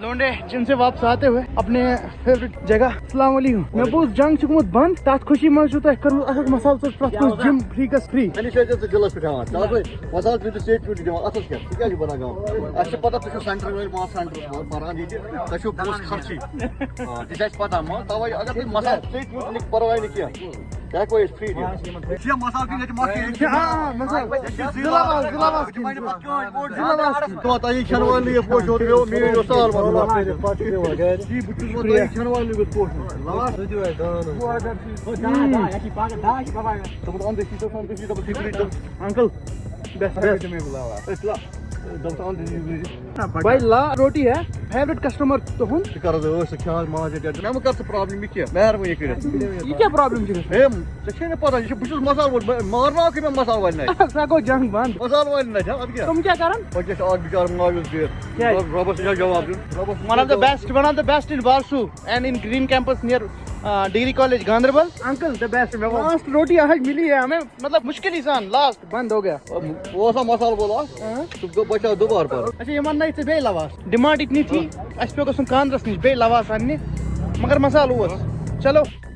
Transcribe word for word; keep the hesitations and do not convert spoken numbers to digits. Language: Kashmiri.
لونڈے جم سے واپس آتے ہوئے اپنے فیورٹ جگہ۔ السلام علیکم۔ مےٚ بوٗز جنگ چھُ گوٚمُت بنٛد، تتھ خوشی منٛز چھُو تۄہہِ کٔرمٕژ اکھ اکھ مسالہٕ ژوٚٹ پرٛٮ۪تھ کُنہِ جم فریٖکس فری۔ أمِس چھِ أسۍ دِلس پٮ۪ٹھ ہٮ۪وان۔ ژٕ ہسا مسالہٕ پیوٗنٛتہِ ژےٚ پیوٗنٛتہِ دِوان، اتھس کیٛاہ؟ ژٕ کیٛاہ چھُکھ بنان گام؟ اَسہِ چھِ پتہ تُہۍ چھِو سینٹر وٲلۍ، پانٛژھ سینٹر پران ییٚتہِ، تۄہہِ چھُو پونٛسہٕ خرچی۔ آ، تہِ چھِ اَسہِ پتہ، مگر تَوَے اگر تُہۍ مسالہٕ ژےٚ پیوٗنٛتہِ نِکھ، پرواے نہٕ کینٛہہ، تۄہہِ ہٮ۪کو أسۍ فری دِتھ۔ یہِ مسالہٕ کِنۍ ییٚتہِ مۄکھٕ ییٚتہِ۔ آ، آ، مسالہٕ۔ یہِ چھِ زِلہ بس، زِلہ بس۔ یہِ چھِ مطلب پَتہٕ یِہوٚے پوش یوت، یہِ میٛٲنۍ اوس سال وَنُن۔ جی، بہٕ چھُس وَنان، تۄہہِ کھٮ۪نہٕ والنٕے گوٚژھ پوشُن۔ دوٚپُن، اَنٛدٕ چھِ، دوٚپُن، اَنٛدٕ چھِ، دوٚپُن، فِکرِ، دوٚپُن، انکل، بس، بس۔ أسۍ لا-، دوٚپُن، اَنٛدٕ چھِ، بھائی، لا روٹی ہے، فیورٹ کسٹمر تُہُنٛد۔ ژٕ کر حظ ٲس، ژٕ کھیٛاو ماز ییٚتہِ۔ مےٚ مہٕ کر ژٕ پرابلم، یہِ کیٛاہ؟ مہربٲنی کٔرِتھ۔ یہِ کیٛاہ پرابلم چھِ گژھان؟ ہے، ژےٚ چھے نہٕ پتہ، یہِ چھُ، بہٕ چھُس مسالہٕ وول، بہٕ مارناوکھٕے مےٚ مسالہٕ والہِ نَتہِ۔ سۄ گوٚو جنگ بنٛد۔ مسالہٕ والہِ نَتہِ، ہا، اَدٕ کیٛاہ؟ تِم کیٛاہ کران؟ وۄنۍ کیٛاہ چھُ اکھ بِچارٕ مایوس بِہِتھ؟ کیٛازِ؟ رۄبس نِش جواب دیُن۔ رۄبس One of the best, one of the best in Balsu and in Green Campus near, uh, Degree College, Ganderbal. Uncle, the best. Last روٹی آج ملی ہے ہمیں، مطلب مشکل ہی سان، last بند ہو گیا۔ وہ سا مسالہٕ وول آس، ہاں۔ سُہ گوٚو بچاو دوبارٕ پَرُن۔ اچھا، یہِ وَننَے ژےٚ بیٚیہِ لواس۔ ڈیمانڈ ییٚتہِ نِتھی، اَسہِ پیوٚو گژھُن کاندرَس نِش بیٚیہِ لواس اَننہِ، مگر مسالہٕ اوس۔ چلو۔